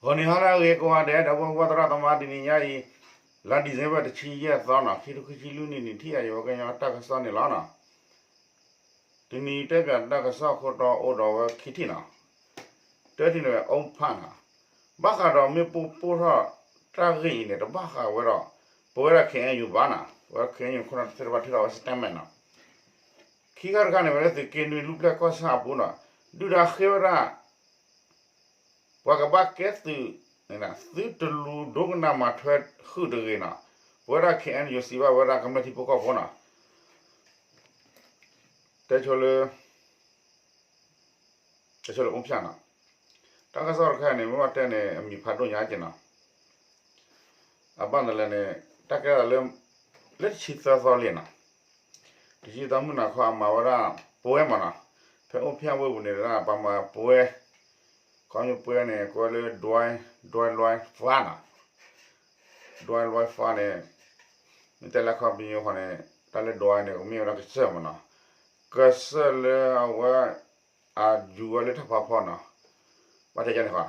ဂီၤနံၤဟါလၢအဂ့ၤကိးဂၤဒဲး ဒီပုၢ်ဝဲၢ်သရၣ်သမါ တနံၤညါအံၤ လါ December တဆံယဲၢ်သီနီၤ ခံထိခံဆံလွံၢ်နံၣ်န့ၣ် ထံၣ်ယၤယဝဲကညီတၢ်ကစီၣ်န့ၣ်လီၤနီၤ. တနံၤတဲပၠးတၢ်ကစီၣ်ခိၣ်တီအိၣ်ဒီးဝဲခံထံၣ်နီၤ. တထံၣ်န့ၣ်ဝဲအိၣ်ဖးနီၤ. ဘၣ်ဃးဒီးမ့ၣ်ပိၢ်ပိၢ်ထီၣ်တၢ်ဂ့ၢ်အံၤန့ၣ် တဘၣ်ဃးဝဲဒီး ပဝဲဒၣ် ခ့ၣ်အဲၣ်ယူၣ် ဘၣ်နီၤ. ပဝဲ ခ့ၣ်အဲၣ်ယူၣ် ခိၣ်နၢ်သ့ၣ်တဖၣ်ထုးထီၣ်ဝဲ statement နီၤ. ခံခါတခါန့ၣ် ဝဲလၢသုးက့နွံလူၢ်ဖျဲၣ်ကီၢ်ဆၣ်အပူၤနီၤ ဒုၣ်ဒါဃ့ဝဲဒၣ် ပှၤကဘၣ်ကဲသုးန့ၣ် သုတလူၤဒိကနၣ်မၤထွဲဃုာ်တဂ့ၤနီၤ. ပဝဲဒၣ် ခ့ၣ်အဲၣ်ယူၣ် စံးဘၣ်ဝဲဒၣ်ကမျၢၢ်ထံဖိကီၢ်ဖိနီၤ. တဲဆိလၢ တဲဆိလၢအိၣ်ဖးနီၤ. တၢ်ကစီၣ်တခါန့ၣ် မ့ၢ်ဘၣ်တဲန့ၣ် အမံၤဖးဒိၣ်ညါက့နီၤ. အဘၣ်နလဲၣ်န့ၣ် တၢ်ကဲထီၣ်သးလၢ လၢတဆံသၢသီလံနီၤ. တဆံသၢမုၢ်နၤခီအမၤဝဲဒၣ်ပှဲၤမးနီၤ. ဖဲအိၣ်ဖးဝ့ၢ်ပူၤန့ၣ် ပှၤမၤပှဲၤ ခီဖျိပှဲၤန့ၣ် ကိးဝဲလၢ ဒွဲ ဒွဲလွဲဖးနီၤ. ဒွဲလွဲဖးန့ၣ် မ့ၢ်တဲလၢခီပညီဃီန့ၣ် တၢ်လၢဒွဲန့ၣ် ကမ့ၢ်ဝဲဒၣ်ကစၢၢ်မးနီၤ. ကစၢၢ်လၢအဝဲ အယူၤဝဲလၢတၢ်ဖးဖီနီၤ. ဘၣ်တဲကန့ၣ်ဃီ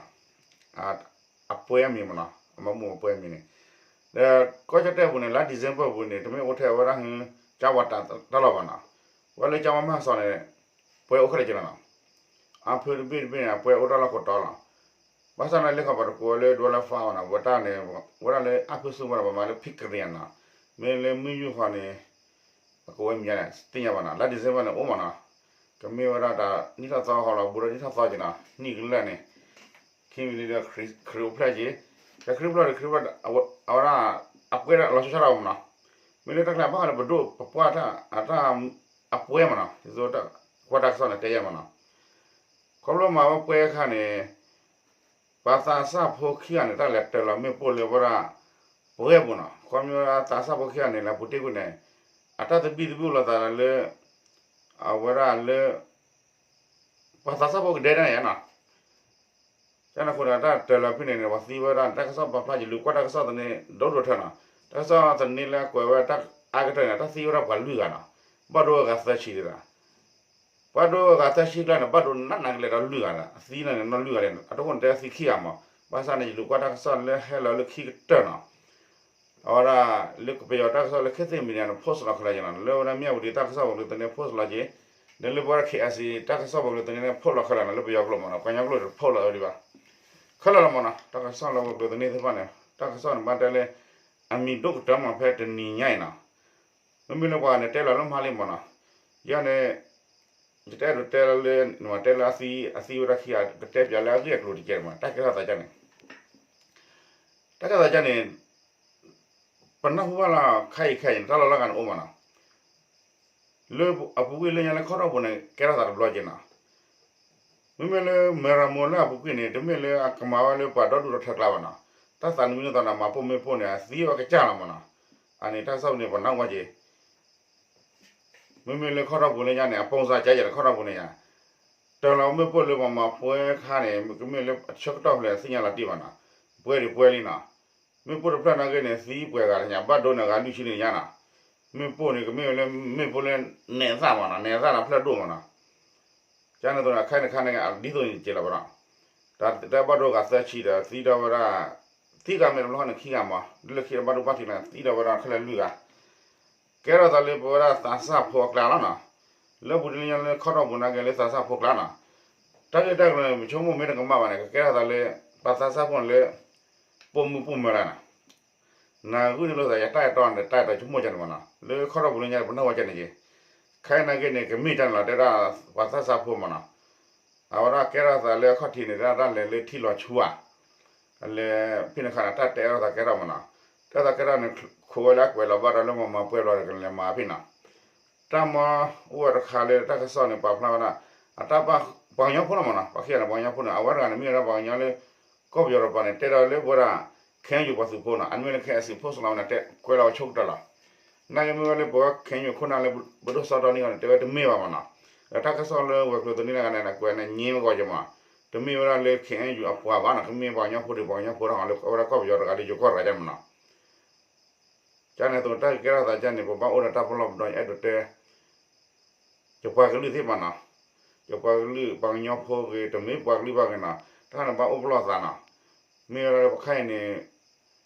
အပှဲၤအမံၤမးနီၤ အမၤမူးအပှဲၤအမံၤန့ၣ် ဒီးကီၢ်ကၠီၣ်တဲၣ်ပူၤန့ၣ် လါ December ပူၤန့ၣ် တမ့ၢ်အိၣ်ထဲဝဲဒၣ်ဟု ကၠါဝါတၢ်တၢ်လီၢ်ဘၣ်နီၤ. ဝဲလၢကၠါဝါမဟါစီၤန့ၣ် ပှဲၤအိၣ်ခဲလၢာ်က့လီၤနီၤ. အါဖုတဘ့ၣ်တဘ့ၣ်န့ၣ် အပှဲၤအိၣ်တၢ်လီၢ်ခိးတီလီၤ. ဘၣ်ဆၣ်န့ၣ်လၢခီပၤတကိးဝဲလၢဒွဲလၢဖးဘၣ်နီၤ ပတၢ်န့ၣ် ဝဲဒၣ်လၢအါဖုဆူဝဲဒၣ်ပမၤလၢဖံးကရံၣ်နီၤ. မ့ၢ်လၢမုၢ်ယူၢ်ဃီန့ၣ် အကိးဝဲမံၤန့ၣ် သ့ၣ်ညါဘၣ်နီၤ လါ December န့ၣ်အိၣ်မးနီၤ. ကမ့ၢ်ဝဲဒၣ်တၢ်နံၣ်ထီၣ်သီဃီလီၤ ဘူးဒီးနံၣ်ထီၣ်သီက့နီၤ နံၣ်ကလၢာ်န့ၣ် ခံမံၤဒီး ခရံာ်အိၣ်ဖျဲၣ်က့ၤ ကခရံာ်အိၣ်ဖျဲၣ်ဒီးခရံာ်အိၣ်ဖျဲၣ် အဝဲဒၣ် အပှဲၤဒၣ်လီၤဆီဆီဒၣ်မးနီၤ. မ့ၢ်လၢတၢ်ကျါဘၣ်ဃးဒီးပဒိၣ်ပပှၢ်တၢ် အတၢ်အပှဲၤမးနီၤ ဒ်သိးကွၢ်တၢ်ကစီၣ်န့ၣ်တဲယဲၢ်မးနီၤ. ခီဖျိမၤဝဲပှဲၤအခါန့ၣ် ပှၤသးစၢ်ဖိခံဂၤန့ၣ် တၢ်လဲၤတၢၤလီၤမ့ၣ်ပိၢ်လၢဝဲဒၣ် ပှဲၤပူၤနီၤ. ခီဖျိသးစၢ်ဖိခံဂၤန့ၣ် လၢပူၤတ့ၢ်ကွံာ်န့ၣ် အတၢ်သဘံၣ်သဘုၣ်လိာ်သးလၢ အဝဲဒၣ်လၢ ပှၤသးစၢ်ဖိကဒဲဒၣ်န့ၣ်နီၤ. ကန့ၣ်အဃိဒီးတၢ်တၢၤလီၤဖဲန့ၣ်န့ၣ် ပှၤသံဝဲဒၣ်န့ၣ် တၢ်ကစီၣ်ပာ်ဖျါယလူၤကွၢ်တၢ်ကစီၣ်သန့ဒိၣ်ဒိၣ်ထၢနီၤ. တၢ်ကစီၣ်သန့လၢကွဲးဝဲတၢ်အါကတၢၢ်န့ၣ် တၢ်သံဝဲဒၣ်ပှၤလွံၢ်ဂၤနီၤ. ဘၣ်ဒိအဂၤသၢဆံဒၣ် ဘၣ်ဒိအဂၤသၢဆံကျါန့ၣ် ဘၣ်ဒိနးနးကလဲာ်ဒီးလွံၢ်ဂၤဒီး အသံန့ၣ်နီၢ်လွံၢ်ဂၤန့ၣ် အတအိၣ်န့ၣ်တဲသံခံဂၤမး. ဘၣ်ဆၣ်န့ၣ် ယလူၤကွၢ်တၢ်ကစီၣ်လၢဟဲလီၤလၢခံကတၢၢ်နီၤ. အဝဲဒၣ် လၢကပယီၤတၢ်ကစီၣ်လၢ ခေတ်သစ် မီဒီယာ န့ၣ် post လီၤခဲလၢာ်က့နီၤ. လၢဝဲဒၣ်မၠၣ်ဝတံၤတၢ်ကစီၣ်ပှၤကလုာ်သန့ post လီၤက့ၤ ဒီးလၢပဝဲဒၣ် ခ့ၣ်အဲၣ်စံၣ် တၢ်ကစီၣ်ပှၤကလုာ်သန့န့ၣ် post လီၤခဲလၢာ်နီၤ. လၢပယီၤကျိာ်မးနီၤ ပှၤကညီကျိာ်တ post လီၤဝဲဒံးဘၣ်. ခဲလၢာ်လီၤမးနီၤ တၢ်ကစီၣ်လၢပှၤကလုာ်သန့သ့ၣ်တဖၣ်န့ၣ် တၢ်ကစီၣ်န့ၣ် ဘၣ်တဲလၢအမံၤဒိၣ်ကတၢၢ်မးဖဲတနံၤညါအံၤနီၤ. မ့မ့ၢ်လၢပှၤန့ၣ် တဲလီၤလၢမဟါလံမးနီၤ. ယဲန့ၣ် ယတအဲၣ်ဒိးတဲလၢ နမၤတဲလၢအသံ အသံဝဲဒၣ်ခံဂၤ ကတဲပၠးလၢအဂ့ၢ်အကျိၤတကဲမး တၢ်ကဲထီၣ်သးကန့ၣ် တၢ်ကဲထီၣ်သးကန့ၣ် ပနၢ်ဟူဘၣ်လၢခါအံၤခဲအံၤန့ၣ် တၢ်လီၤလီၢ်ဂၤန့ၣ်အိၣ်မးနီၤ. လၢအပူၤကွံာ်လၢညါလၢခီၣ်ထီၣ်ပူၤန့ၣ် ကဲထီၣ်သးတဘျီက့ၤနီၤ. မ့မ့ၢ်လၢမဲၢ်ရမိၢ်လၢအပူၤကွံာ်န့ၣ် တမ့ၢ်လၢအကမၤဝဲလၢပှၤဒီဒူၣ်ဒီထၢကျါဘၣ်နီၤ. တၢ်သးနံၣ်မံၤန့ၣ်သးန့ၣ် မၤပိာ်မ့ၣ်ပိာ်န့ၣ် အသံဝဲကစၢ်လီၤမးနီၤ. အန့ၣ်တၢ်ကစီၣ်ပူၤန့ၣ် ပနၢ်ဟူဘၣ်က့ၤ မ့မ့ၢ်လၢခီၣ်ထီၣ်ပူၤလၢညါန့ၣ် အပိၢ်စၢ်ကဲယဲၢ်လၢခီၣ်ထီၣ်ပူၤန့ၣ်ယါ, တၢ်လီၤမ့ၣ်ပိၢ်လၢပှၤမၤပှဲၤခါန့ၣ် ကမ့ၢ်လၢအဆၢကတီၢ်ဖျဲၣ်သ့ၣ်ညါလီၤတံၢ်ဘၣ်နီၤ, ပှဲၤဒံးပှဲၤလံနီၤ, မ့ၣ်ပိၢ်တဖျၢၣ်နာ်က့န့ၣ် သံပှဲၤဂၤလၢညါ ဘၣ်ဒိန့ၣ်ဂၤလွံၢ်ဆံန့ၣ်ညါနီၤ, မ့ၣ်ပိၢ်န့ၣ် ကမ့ၢ်လၢမ့ၣ်ပိၢ်လၢနဲးသၣ်မးနီၤ နဲးသၣ်နီၤဖျၢၣ်ဒိၣ်မးနီၤ ကန့ၣ်သိးန့ၣ် ခဲအံၤန့ၣ်ခါန့ၣ် ဒ်သိးန့ၣ်က့ၤလီၤဘၣ်နီၤ, တၢ်ဘၣ်ဒိဂၤသၢဆံဒီး သံဒီးဝဲဒၣ် သံဂၤမ့ၢ်တဘျီန့ၣ်ခံဂၤမး ဒ်လၢခံဘၣ်ဒိဘၣ်ထံးလီၤ သံဒီးဝဲဒၣ်ခဲလၢာ်လွံၢ်ဂၤ, ကဲထီၣ်သးလၢပဝဲဒၣ်သးစၢ်ဖိအကျါလီၤနီၤ, လၢပူၤတ့ၢ်လၢညါလၢခီၣ်ထီၣ်ပူၤနာ်က့လၢသးစၢ်ဖိကျါနီၤ, တၢ်ဂ့ၢ်တၢ်ကျိၤန့ၣ် ပဆိကမိၣ်မ့ၢ်တကမၣ်ဘၣ်န့ၣ် ကကဲထီၣ်သးလၢ ပှၤသးစၢ်ဖိန့ၣ်လၢ ပိာ်မုၣ်ပိာ်မၢၤလၢနီၤ နဂုၢ်န့ၣ်လိာ်သးယတၢ်အဲၣ်တီန့ၣ် တၢ်အဲၣ်တီဆိကမိၣ်ကန့ၣ်မးနီၤ လၢခီၣ်ထီၣ်ပူၤလၢညါပနၢ်ဝဲကန့ၣ်က့ၤ, ခဲအံၤနာ်က့န့ၣ် ကမ့ၢ်တၢ်န့ၣ်လီၤ တဲဒၣ်ပှၤသးစၢ်ဖိမးနီၤ, အဝဲဒၣ်ကဲထီၣ်သးလၢအခီၣ်ထံးန့ၣ် တၢ်လဲၤလၢထံလီၤဆူဧါ, အလဲၤဖဲန့ၣ်ခါန့ၣ် တၢ်တဲအၢသးကဲထီၣ်မးနီၤ, တဲသးကဲထီၣ်န့ၣ် ခိးဝဲလၢအကွဲးလီၤဘၣ်ဒီးလၢမၤမၤပှဲၤဘျီဒီးကလဲၤမၤဖဲနီၤ တၢ်မၤအိၣ်ဝဲတခါလၢတၢ်ကစီၣ်န့ၣ် ပာ်ဖျါဝဲဒၣ် အတၢ်ပှၤကညီဖိလီၤမးနီၤ ပှၤခံဂၤန့ၣ် ပှၤကညီဖိန့ၣ် အဝဲတဂၤန့ၣ် မ့ၢ်ဝဲဒၣ်ပှၤကညီလၢ ကီၢ်ပယီၤတပၤန့ၣ် တဲဒီးလၢပဝဲဒၣ် ခ့ၣ်အဲၣ်ယူၣ်ပှၤသုးဖိနီၤ အမ့ၢ်လၢ ခ့ၣ်အဲၣ်စံၣ် ဖိစလီၤဝဲန့ၣ် တဲကွဲးလီၤဝဲဆိကတၢၢ်လီၤ. နာ်က့မ့ၢ်ဝဲလၢပဝဲ ခ့ၣ်အဲၣ်ယူၣ် ခိၣ်နၢ်လၢပဒိၣ်စီတီနံၣ်ဂီၢ်န့ၣ် တဲဝဲတမ့ၢ်ဘၣ်မးနီၤ, ဒီးတၢ်ကစီၣ်လၢဝဲၤကျိၤသန့တဂၤန့ၣ် ကွဲးန့ၣ် ငြင်းဝဲကီးက့ၤမး, တမ့ၢ်ဝဲဒၣ်လၢ ခ့ၣ်အဲၣ်ယူၣ် အပှၤဘၣ်နီၤ ကမ့ၢ်ပှၤကညီဖိဒံး ပှၤကညီဖိဒီးလၢအဝဲဒၣ်ကီၢ်ပယီၤတဂၤလၢယိၤကီၢ်တဂၤန့ၣ်မးနီၤ ကန့ၣ်သိး တၢ်ကကဲထီၣ်သးကန့ၣ် ပဘၣ်အိၣ်ဒီးတၢ်ပလီၢ်ပဒီ ယအဲၣ်ဒိးတဲ ယပှၤကလုာ်သ့ၣ်မးနီၤ, ယပှၤကလုာ် ပှၤကညီဖိဂ့ၤ တမ့ၢ်ပှၤကလုာ်ဘၣ်ဂ့ၤနီၤ, တၢ်န့ၣ်ဘၣ်အိၣ်ပလီၢ်သးနီၤ, မ့ၢ်ဝဲဒၣ်လၢပခါအံၤန့ၣ်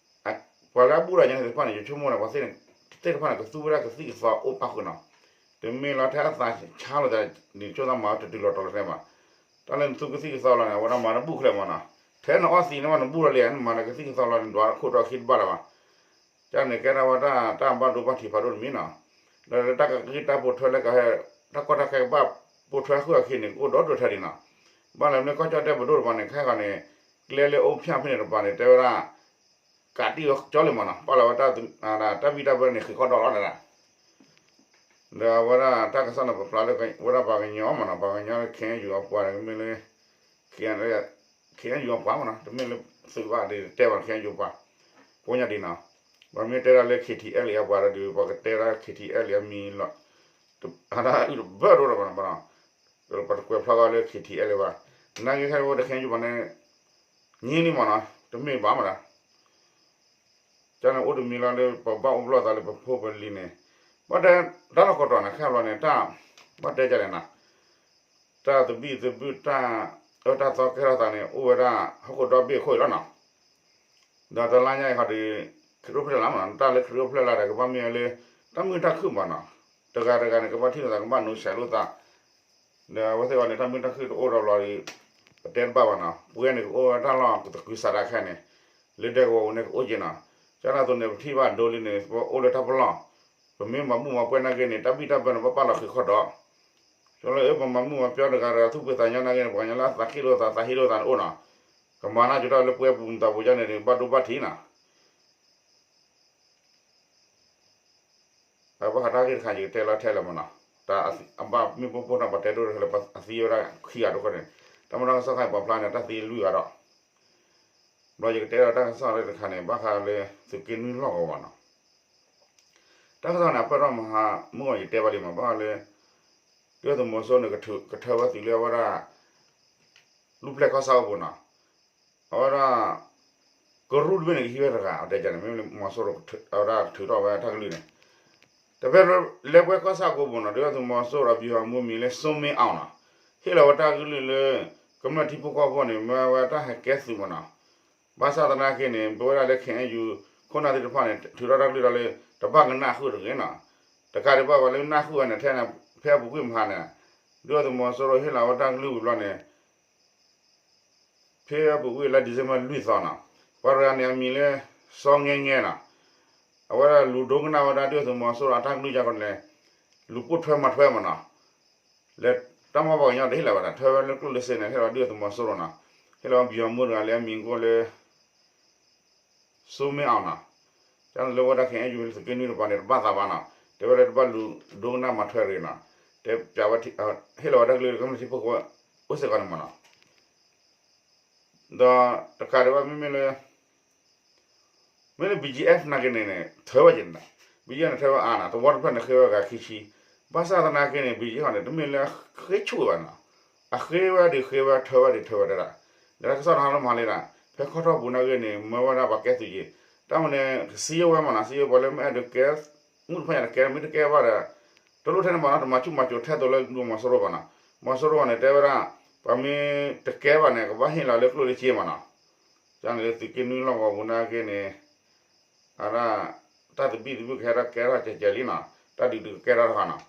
ပှၤလၢအဘူၣ်ဒီးညါန့ၣ်သ့ၣ်တဖၣ်န့ၣ် ယဆိကမိၣ်ဒီးပှၤသ့ၣ်တဖၣ်န့ၣ် ကသူဝဲဒၣ်ကသံၣ်ကသီအိၣ်ပၣ်ဃုာ်နီၤ, တမ့ၢ်လီၤထဲအသးဆါလိာ်သး န့ၣ်ဆိသးမၤတတုၤလီၤတီၤလီၤသဲဘၣ်, တၢ်လၢနသူကသံၣ်ကသီလီၤန့ၣ် အဝဲဒၣ်မၤတဘူၣ်ချဲမးနီၤ, ထဲနအီသံးန့ၣ်မးနဘူၣ်လီၤလံ နမၤဒီးကသံၣ်ကသီလီၤန့ၣ် ဒွးခိၣ်ဒီးခံတဘၣ်လၢၤဘၣ် ကန့ၣ်ကဲထီၣ်ဝဲတၢ်ဘၣ်ဒိဘၣ်ထံးဖးဒိၣ်တမံၤနီၤ, ဒီးတၢ်ကက့ၢ်တၢ်ပိာ်ထွဲလၢကဟဲ တၢ်ကီတၢ်ခဲကဘၣ်ပိာ်ထွဲဃုာ်အခံန့ၣ် ကအိၣ်ဒီဒိၣ်ထဲဒံးနီၤ, ဘၣ်လၢမ့ၢ်ကီၢ်ကၠီၣ်တဲၣ်ပဒိၣ်တပၤန့ၣ် ခဲဂီၤန့ၣ် ကျဲလၢအိၣ်ဖျဲၣ်ဖဲန့ၣ်တပၤန့ၣ် တဲဝဲဒၣ် ကးတံၢ်ဝဲကၠီလံမးနီၤ, ပာ်လီၤဝဲ တၢ်ဘံၣ်တၢ်ဘၢန့ၣ် ဃ့ၢ်ခီဒီးလီၤတဒၣ် ဒီးအဝဲဒၣ်တၢ်ကစီၣ်န့ၣ် ပပျၢ်လၢဝဲဒၣ်ပှၤကညီမးနီၤ, ပှၤကညီလၢ ခ့ၣ်အဲၣ်ယူၣ် အပှၤဒီးမ့ၢ်လၢ ခ့ၣ်အဲၣ်ယူၣ် အပှၤမးနီၤ, တမ့ၢ်လၢသုးဘၣ်ဒီးတဲဘၣ် ခ့ၣ်အဲၣ်ယူၣ် ပှၤ ကိးညါဒံးနီၤ, ပှၤမ့ၢ်တဲဒၣ်လၢ ခ့ၣ်ထံၣ်အဲၣ်လ့ၣ် အပှၤဒီး ပှၤကတဲဒၣ် ခ့ၣ်ထံၣ်အဲၣ်လ့ၣ် အမံၤလီၤ, အတၢ်အုၣ်တဘၢၣ်ဒိၣ်ဒီးဘၣ်နီၤ, ပှၤတကွဲးဖျါဃီလၢ ခ့ၣ်ထံၣ်အဲၣ်လ့ၣ် ဘၣ်, နာ်က့ခဲအံၤဝဲတခ့ၣ်အဲၣ်ယူၣ် ပှၤန့ၣ် ငြိလံမးနီၤ, တမ့ၢ်ဘၣ်မးဒီး ကန့ၣ်အိၣ်တမံၤလီၤလၢပဘၣ်အိၣ်ဘျီၣ်သးလၢပဖိပလံၤန့ၣ်, ဘၣ်တဲတၢ်လီၢ်ကိးတီၤန့ၣ် ခဲဘျီန့ၣ် တၢ် ဘၣ်တဲကလဲၣ်နီၤ, တၢ်သဘံၣ်သဘုၣ်တၢ်အၢတၢ်သီကဲထီၣ်သးန့ၣ် အိၣ်ဝဲဒၣ်ဟီၣ်ခိၣ်ဒီဘ့ၣ်အခိၣ်အံၤလီၤနီၤ, ဒီးတလါညါအံၤခီဒီး ခရံာ်အိၣ်ဖျဲၣ်လါမးနီၤ, တၢ်လၢခရံာ်အိၣ်ဖျဲၣ်လါဒီးကဘၣ်မ့ၢ်ဝဲလၢ တၢ်မုာ်တၢ်ခုၣ်မးနီၤ, တဂၤတဂၤန့ၣ် ကဘၣ်ထံၣ်လိာ်သး ကဘၣ်နိးဆဲးလိာ်သး ဒီးအဝဲသ့ၣ်အီၤန့ၣ် တၢ်မုာ်တၢ်ခုၣ်တအိၣ်ဒီးဘျီဒီး ပတဲတဘၣ်ဘၣ်နီၤ, ပဝဲန့ၣ် ကအိၣ်ဝဲတၢ်လီၢ်ကသကုၤဆးဒးခဲန့ၣ်, လၢဒဲကဝီၤပူၤန့ၣ် ကအိၣ်က့ၤနီၤ, ကန့ၣ်အသိးန့ၣ် ပထံၣ်ဘၣ်ဒိလံန့ၣ် ပအိၣ်လၢတၢ်ပလီၢ်, ပမ့ၢ်မၤမုၢ်မၤပှဲၤနာ်က့န့ၣ် တၢ်ဘံၣ်တၢ်ဘၢန့ၣ် ပပာ်လီၤဃံးခီၣ်ဒီး, ကၠီလၢအပမၤမုၢ်မၤပှဲၤတဂၤတဂၤ သူၣ်ဖှံသးညီနာ်က့န့ၣ် ပှၤကညီလၢအသးဃ့လိာ်သး သးဟ့လိာ်သးန့ၣ်အိၣ်နီၤ, ကမၤနၢ်ကၠိတၢ်လၢပှဲၤပူၤမသးပူၤကန့ၣ် ဘၣ်ဒိဘၣ်ထံးနီၤ အဘၣ်ဃးတၢ်ဂ့ၢ်တခါ ယကတဲလီၤထဲလဲၣ်မးနီၤ, တၢ်အဘၣ်မ့ၢ်ပိၢ်ပိၢ်နီၤ ပှၤတဲဒိၣ်တခါလၢအသံဝဲဒၣ်ခံဂၤတခီန့ၣ်, တၢ်မၤတၢ်ကစီၣ်ခါအံၤပှၤဖျါန့ၣ် တၢ်သံလွံၢ်ဂၤဒီး, ဘျီယကတဲဒီးတၢ်ကစီၣ်လၢတခါန့ၣ် ဘၣ်ဃးလၢသုးက့နွံလီၢ်ကဝီၤနီၤ, တၢ်ကစီၣ်န့ၣ် အပၢၢ်ထီၣ်မဟါမုၢ်ဂီၤယတဲဘၣ်လံမး ဘၣ်ဃးလၢ ဒုၣ်ဒါသုးမီၤစိရိၤန့ၣ် ကထၢဝဲသုးလၢအဝဲဒၣ် လူၢ်ပျဲၢ်ကီၢ်ဆၣ်အိၣ်ပူၤနီၤ, အဝဲဒၣ် ကရူၢ်တဘ့ၣ်န့ၣ် ကဟံးဝဲတဂၤ အတဲန့ၣ် မ့မ့ၢ်မီၤစိရိၤ အဝဲဒၣ်ထုးထီၣ်ဝဲတၢ်ကလုၢ်န့ၣ်, တဖဲလၢပှဲၤကီၢ်ဆၣ်ကိးပူၤနီၤ ဒုၣ်ဒါသုးမီၤစိရိၤဒီး ဗျူဟာမှူး မံၤလၢ စိုးမင်းအောင်နီၤ, ဟ့ၣ်လီၤဝဲတၢ်ကလုၢ်လၢ ကမျၢၢ်ထံဖိကီၢ်ဖိန့ၣ် မ့ၢ်ဝဲတၢ်ဟဲကဲသုးမးနီၤ, ဘၣ်ဆၣ်သနာ်က့န့ၣ် ပဝဲဒၣ်လၢ ခ့ၣ်အဲၣ်ယူၣ် ခိၣ်နၢ်သ့ၣ်တဖၣ်န့ၣ် ထုးထီၣ်တၢ်ကလုၢ်ဒီးလၢ တဘၣ်ကနၣ်ဃုာ်တဂ့ၤနီၤ, တကးဒံးဘၣ်ပှၤလၢနၢ်ဃုာ်ဝဲန့ၣ် ထဲန့ၣ် ဖဲအပူၤကွံာ်မဟါန့ၣ် ဒုၣ်ဒါသုးမီၤစိရိၤဟ့ၣ်လီၤဝဲတၢ်ကလုၢ်ဝံၤဘျီန့ၣ် ဖဲအပူၤကွံာ်လါ December လွံၢ်သီနီၤ, ပှၤတဂၤန့ၣ် အမံၤလၢ စီၤငဲငဲနီၤ, အဝဲဒၣ်လူၤဒိကနၣ်ဝဲဒၣ်ဒုၣ်ဒါသုးမီၤစိရိၤအတၢ်ကလုၢ်ယါခီန့ၣ် လူၤပိာ်ထွဲမၤထွဲမးနီၤ, လၢတၢ်မၤပှၤကညီတဟ့ၣ်လီၤဝဲဒၣ် ထွဲဝဲလၢကျိၣ်လၢစ့န့ၣ် ဟ့ၣ်လီၤဒုၣ်ဒါသုးမီၤစိရိၤနီၤ, ဟ့ၣ်လီၤဝဲ ဗျူဟာမှူး တဂၤလၢအမံၤကအိၣ်လၢ စိုးမင်းအောင်နီၤ, ကန့ၣ်လၢဝဲဒၣ် ခ့ၣ်အဲၣ်ယူၣ် လၢသုးက့နွံတပၤန့ၣ် တဘၣ်သးဘၣ်နီၤ, တဲဝဲဒၣ်တဘၣ်လူၤဒိကနၣ်မၤထွဲတဂ့ၤနီၤ, တဲပျးဝဲ ဟ့ၣ်လီၤဝဲတၢ်ကလုၢ်လၢကမျၢၢ်ထံဖိကီၢ်ဖိအိၣ်စ့ၢ်ကီးန့ၣ်မးနီၤ, ဒီးတကးဒံးဘၣ်မ့မ့ၢ်လၢ မ့ၢ်လၢ ဘီၣ်ကၠီၣ်အ့ၣ် နာ်က့န့ၣ်န့ၣ် ထၢဝဲက့ၤန့ၣ်, ဘီၣ်ကၠီၣ်အ့ၣ်န့ၣ် ထၢဝဲအါနီၤ, သဝီတဖျၢၣ်န့ၣ် ဃ့ဝဲဂၤခံဆံ, ဘၣ်ဆၣ်သနာ်က့န့ၣ် ဘီၣ်ကၠီၣ်အ့ၣ်န့ၣ် တမ့ၢ်လၢဃ့ဆူၣ်ဝဲဘၣ်နီၤ, အဃ့ဝဲဒုးဃ့ဝဲ ထၢဝဲဒုးထၢဝဲတဒၣ်, ဒီးတၢ်ကစီၣ်တဟါလၢမၤလံနီၤ, ဖဲခီၣ်ထီၣ်ပူၤနာ်က့န့ၣ် မၢဝဲဒၣ်ပှၤကဲသုးက့ၤ, တၢ်မနုၤန့ၣ် စံယိၣ်ဝဲမးနီၤ, စံယိၣ်ပှၤလၢမ့ၢ်အဲၣ်ဒိးကဲ မုၢ်တဖၣ်ညါတကဲ မ့ၢ်တကဲဘၣ်ဒီး တလိၣ်ထဲန့ၣ်မးနီၤ, တမၤဆူၣ်မၤစိးထဲသိးလၢဒုၣ်ဒါသုးမီၤစိရိၤဘၣ်နီၤ, မီၤစိရိၤန့ၣ် တဲဝဲဒၣ် ပှၤမ့ၢ်တကဲဘၣ်န့ၣ် ကဘၣ်ဟ့ၣ်လီၤလၢကျိၣ်လၢစ့မးနီၤ, ကန့ၣ်လၢသုးက့နွံလီၢ်ကဝီၤပူၤနာ်က့န့ၣ် အဝဲဒၣ် တၢ်သဘံၣ်သဘုၣ်ကဟဲထီၣ်ကဲထီၣ်ကဲကဲလံနီၤ, တၢ်ဒုးဒုးကကဲထီၣ်တခါနီၤ,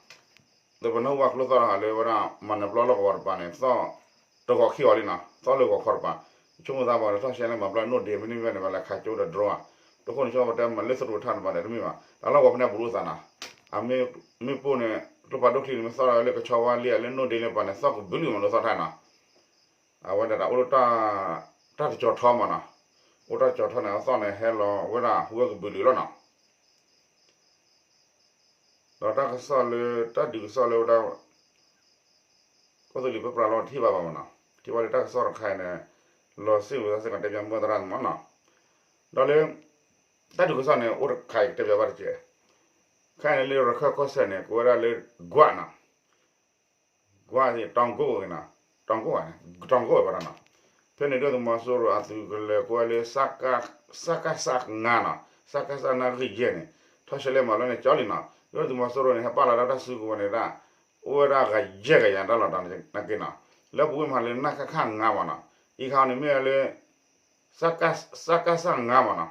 ဒီးပနၢ်ဟူဘၣ်ကျိသီၣ်တခါလၢဝဲဒၣ် မၤနၢၤပျီလီၢ်ကဝီၤတပၤန့ၣ် သီၣ်တဂီၤခံဂီၤလံနီၤ, သီၣ်လၢဂီၤခီတပၤ, ဆိကမိၣ်သးပှၤဒီး ထီၣ်ရှဲလၢမၤဘျီနိၣ်ဒ့ မ့တမ့ၢ်ဘၣ်န့ၣ် ဘၣ်လဲၤခးကၠိဒီး drone ဧါ, တဃိန့ၣ် ဆိကမိၣ်ပတဲမၤလၢသရူးထၣ်တပၤဒီးတမ့ၢ်ဘၣ်, တၢ်လီၢ်ကဝီၤဖဲန့ၣ် ဘူးလိာ်သးနီၤ, အမ့ၢ်ပိၢ်န့ၣ် ကျိဖးဒိၣ်ချံန့ၣ် မ့ၢ်သီၣ်ထီၣ်ဝဲလၢကဆီဝါလံ လၢနိၣ်ဒ့လၢပၤန့ၣ် သီၣ်ကဘုးလုာ်မးလၢသီၣ်ထၣ်နီၤ အဝဲဒၣ်အိၣ်လၢ တၢ်တကၠီၤထီမးနီၤ, အိၣ်တၢ်တကၠီၤထီန့ၣ် အသီၣ်န့ၣ်ဟဲလီၤဝဲဒၣ်ဟူဝဲကဘုးလုာ်လီၤနီၤ, ဒီးတၢ်ကစီၣ်လၢ တၢ်ဒုးကစီၣ်လၢဝဲဒၣ် ကီၢ်သူလ့ၤပၢပြးလီၤထံၣ်ဘၣ်ဘၣ်မးနီၤ, ထံၣ်ဘၣ်လၢတၢ်ကစီၣ်တခါအံၤန့ၣ် လီၤစ့ၣ်ဝဲသ့ၣ်ကတဲပျးမုၢ်သရၣ်န့ၣ်မးနီၤ, ဒီးလၢ တၢ်ဒုးကစီၣ်န့ၣ် အိၣ်တခါအံၤကတဲပျးဘၣ်တက့ၢ်, ခါအံၤန့ၣ်လၢရခၢၣ်ကီၢ်စဲၣ်န့ၣ် ကိးဝဲဒၣ်လၢ ကွးနီၤ ကွးန့ၣ် တောင်ကုတ်ဝဲနီၤ, တောင်ကုတ်ဝဲ, တောင်ကုတ်ဝဲပနီၤ, ဖဲန့ၣ်ဒုၣ်ဒါသုးမီၤစိရိၤအသုးကလၢၤကိးဝဲလၢ စကစ ငါးနီၤ, စကစ နၣ်ဂံၢ်ယဲၢ်န့ၣ် ထီၣ်ရှဲလဲၣ်မၤလီၤန့ၣ်ကၠီလံနီၤ, ဒုၣ်ဒါသုးမီၤစိရိၤန့ၣ် ဟဲပာ်လီၤတၢ်တၢ်စုကဝဲၤန့ၣ်ဒၣ် အိၣ်ဝဲဒၣ်ဂၤယဲၢ်ဂၤယၤတၢ်လီၤတၢ်နာ်က့နီၤ, လၢပူၤကွံာ်မဟါလၢ နကခ ငါးမးနီၤ, အံၤခါန့ၣ်မ့ၢ်ဝဲလၢ စကစ ငါးမ့ၢ်နီၤ,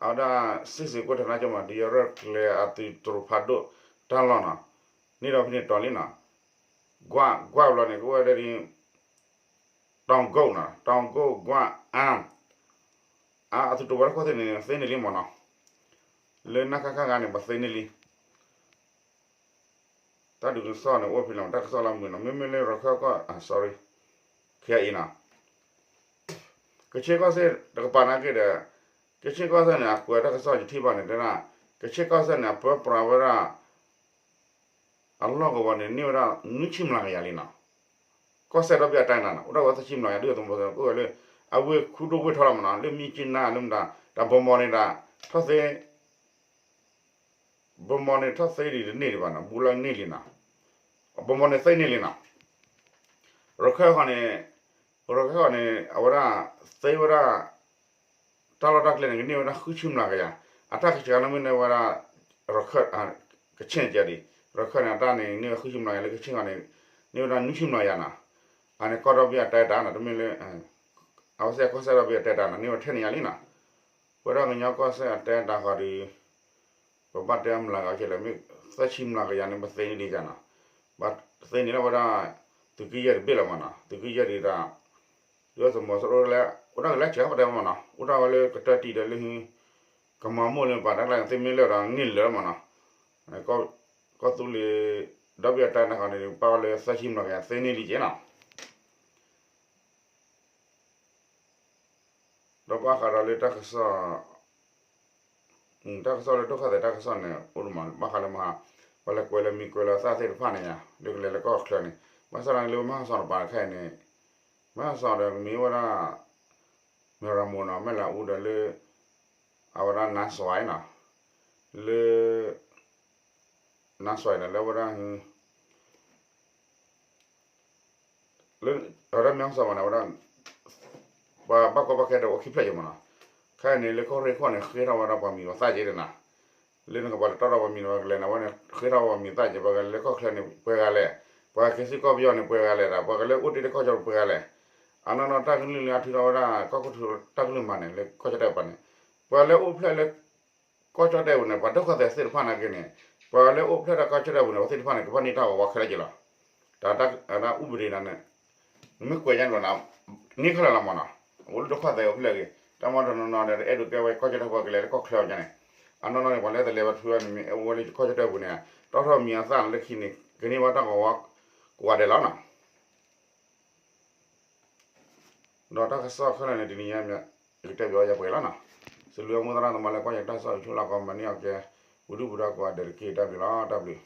အဝဲဒၣ် စစ်ဆင်ရေး ကွဲးထါနါကၠိမ့ၢ် ဒုးယၤရဲၣ်ကျဲၤအသုးတရူးဖးဒိၣ်တၢ်လီၢ်နီၤ, န့ၢ်ဒီးဖဲန့ၣ်တီၤလံနီၤ, ကွၢ် ကွၢ်ဘျီန့ၣ် ကအိၣ်ဝဲဒၣ်ဒ် တောင်ကုန်းနီၤ, တောင်ကုန်း ကွၢ် အၣ် အသုးတရူးဖးဒိၣ်ခိၣ်သ့ၣ်န့ၣ် သ့န့ၢ်လံမ့ၢ်နီၤ, လၢနါခါခါဂၤန့ၣ် ပသ့န့ၢ်လံ တၢ်ဒုးကစီၣ်န့ၣ် အိၣ်ဖဲလဲၣ် တၢ်ကစီၣ်လၢမုာ်နီၤ, မ့မ့ၢ်လၢရခၢၣ်ကီၢ် sorry ခဲအံၤနီၤ, ကခ့ၣ်ကီၢ်စဲၣ်တကပၤနာ်က့ဒီး, ကခ့ၣ်ကီၢ်စဲၣ်န့ၣ် အကွဲးတၢ်ကစီၣ်ယထံၣ်ဘၣ်န့ၣ် တဲဒၣ် ကခ့ၣ်ကီၢ်စဲၣ်န့ၣ် အပၢပြးဝဲဒၣ် အလီၢ်ကဝီၤန့ၣ် န့ၢ်ဝဲဒၣ်နွံဆံမျးကယၤလံနီၤ, ကီၢ်စဲၣ်ဒီဘ့ၣ်အတၢ်နၤနီၤ အိၣ်ဒၣ်ဝဲသၢဆံမျးကယၤ ဒုၣ်ဒါသုးမီၤစိရိၤအိၣ်ဝဲလၢ အဝ့ၢ်ခူဒိၣ်ဝ့ၢ်ထီလီၤမ့ၢ်နီၤ, လၢမြစ်ကြီးနား လၢမတၤ တၢ်ဘီမီၤန့ၣ်ဒၣ် ထီၣ်သ့ ဘီမီၤန့ၣ်ထီၣ်သ့ဒံးတန့ၢ်ဒံးဘၣ်နီၤ, ဘူးလၢန့ၢ်လံနီၤ, ဘီမီၤန့ၣ်သ့န့ၢ်လံနီၤ, ရခၢၣ်ဃီန့ၣ်, ရခၢၣ်ဃီန့ၣ် အဝဲဒၣ် သ့ဝဲဒၣ် တၢ်လီၢ်တၢ်ကျဲန့ၣ် ကန့ၢ်ဝဲဒၣ်ဃုဆံမျးကယၤ, အတၢ်ကဆှီန့ၣ်မ့ၢ်န့ၢ်ဝဲဒၣ် ရခၢၣ် ကခ့ၣ်ကဲဒံး, ရခၢၣ်န့ၣ် အတၢ်န့ၣ် န့ၢ်ဝဲဃုဆံမျးကယၤ လၢကခ့ၣ်ဃီန့ၣ် န့ၢ်ဝဲဒၣ်နွံဆံမျးကယၤနီၤ, အန့ၣ်ကီၢ်ဒီဘ့ၣ်အတၢ်အဲၣ်တၢ်နီၤ, တမ့ၢ်လၢ အဝဲစဲၣ်ကီၢ်စဲၣ်ဒီဘ့ၣ်အတၢ်အဲၣ်တၢ်နီၤ, န့ၢ်ဝဲထဲန့ၣ်ယၤလံနီၤ, ပဝဲဒၣ်ကညီကီၢ်စဲၣ်အတၢ်အဲၣ်တၢ်ဃီဒီး ပဘၣ်တဲမျးကယၤကဲလဲၣ်, မ့ၢ်သၢဆံမျးကယၤန့ၣ် ပသ့န့ၢ်ဒံးယၤနီၤ, ပသ့န့ၢ်လၢဝဲဒၣ် သုးက့ယဲၢ်တဘ့ၣ်လီၤမ့ၢ်နီၤ, သုးက့ယဲၢ်ဒံးတၢ် ဒုၣ်ဒါသုးမီၤစိရိၤလၢ အိၣ်ဒၣ်ကလဲၤဆဲးပတဲမ့ၢ်နီၤ, အိၣ်ဒၣ်ဝဲလၢကတၢၢ်တံၢ်ဒီးလၢ ကမၤမိၢ်လၢပှၤတၢ်ကျါန့ၣ် သ့မ့ၢ်လၢာ်ဒီးန့ၢ်လၢာ်မ့ၢ်နီၤ, ကီၢ်သူလ့ၤ ဒီဘ့ၣ်အတၢ်အဲၣ်တၢ်ဃီန့ၣ် ပာ်ဝဲလၢသၢဆံမျးကယၤ သ့န့ၢ်လံကဲနီၤ ဒီးဘၣ်ဃးဒီးလၢတၢ်ကစီၣ်, တၢ်ကစီၣ်လၢဒိၣ်ခီၣ်သဲး တၢ်ကစီၣ်န့ၣ် အိၣ်ဒံးမး ဘၣ်ဃးလၢမဟါ, ပှၤလဲၤကွဲးလၢမံၤကွဲးလၢသၣ်သ့ၣ်တဖၣ်န့ၣ်ယါ လၢကလဲၤလၢကီၢ်ချၢန့ၣ်, ဘၣ်ဆၣ်ဒီးလၢမဟါစီၤတပၤတခါအံၤန့ၣ်, မဟါစီၤဒီးမ့ၢ်ဝဲဒၣ် မဲၢ်ရမိၢ်နီၤ မဲၢ်လးအူဒီးလၢ အဝဲဒၣ်နါစွဲနီၤ, လၢ နါစွဲန့ၣ် လၢဝဲဒၣ် လၢ အဝဲဒၣ်မ့ၢ်စီၤပၤန့ၣ် အဝဲဒၣ် ပှၤဘၣ်ကီဘၣ်ခဲဒီးအိၣ်ခံဖျၢၣ်က့ၤမ့ၢ်နီၤ, ခဲအံၤန့ၣ် လၢကီၢ်ရ့ၣ်ခိၣ်န့ၣ် ဃ့ထီၣ်ဝဲဒၣ်ပှၤမံၤပှၤသၣ်က့ၤဒီးနၤ, လၢနကပှၤတတီဒီးပှၤမံၤန့ၣ် ပှၤကလဲၤနၤဝဲန့ၣ် ဃ့ထီၣ်ဝဲပှၤမံၤသၣ်က့ၤ ပှၤကလဲၤလၢကီၢ်ချၢန့ၣ် ပှဲၤဂၤလဲၣ်, ပှၤက့ၤဆူကီၢ်ပယီၤန့ၣ် ပှဲၤဂၤလဲၣ်ဒီး ပှၤကလဲၤအိၣ်တ့ၢ်လၢကီၢ်ကၠီၣ်ပှဲၤဂၤလဲၣ်, အနီၢ်နီၢ်တၢ်ကလုၢ်လၢအထုးထီၣ်ဝဲဒၣ်ကီၢ်ခိၣ်တၢ်ကလုၢ်မးန့ၣ် လၢကီၢ်ကၠီၣ်တဲၣ်ပူၤန့ၣ်, ပှၤလၢအိၣ်ဖျဲၣ်လၢ ကီၢ်ကၠီၣ်တဲၣ်ပူၤန့ၣ် ပှၤဒိၣ်ခီၣ်သဲးသ့ၣ်တဖၣ်နာ်က့န့ၣ်, ပှၤလၢအိၣ်ဖျဲၣ်ဒီးကီၢ်ကၠီၣ်တဲၣ်ပူၤန့ၣ် အဝဲသ့ၣ်တဖၣ်န့ၣ် ကဘၣ်န့ၢ်တၢ်ဂီၤဝါခဲလၢာ်က့ၤလီၤ. တၢ်အဒၣ်အူပဒ့နၤန့ၣ် နမ့ၢ်ကွဲးညါန့ၣ်လီၤနၤ, န့ၢ်ခဲလၢာ်လီၤမ့ၢ်နီၤ, အအိၣ်လၢဒိၣ်ခီၣ်သဲးအိၣ်ဖျဲၣ်ဂ့ၤ, တၢ်မၤတနီၤနီၤဒီး တအဲၣ်ဒိးကဲဝဲကီၢ်ကၠီၣ်တဲၣ်ပူၤကလဲၤလၢကီၢ်ချၢအီၤညါန့ၣ်, အနီၢ်နီၢ်န့ၣ် ပှၤလၢတလဲၤဝဲထွံဝဲန့ၣ် မ့ၢ်အိၣ်ဝဲလၢကီၢ်ကၠီၣ်တဲၣ်ပူၤန့ၣ် တီထီၣ်မံၤအသၣ်န့ၣ်လၢခံန့ၣ် ကန့ၢ်ဘၣ်တၢ်ဂီၤဝါကိးဂၤဒဲးလီၤနီၤ. ဒီးတၢ်ကစီၣ်ခဲလၢာ်န့ၣ် တနံၤညါ ယကတဲဘၣ်ဝဲယပှဲၤလီၤနီၤ. စံးဘျုးမိၢ်သရၣ်သမါလၢကွၢ်ယတၢ်ကစီၣ် ဆူလၢကီၢ်မၤန့ၢ်အီၤကဲ ပူၤဒုၣ်ပူၤဒါကိးဂၤဒဲးတက့ၢ် တၢ်ဘျုးလီၤ တၢ်ဘျုး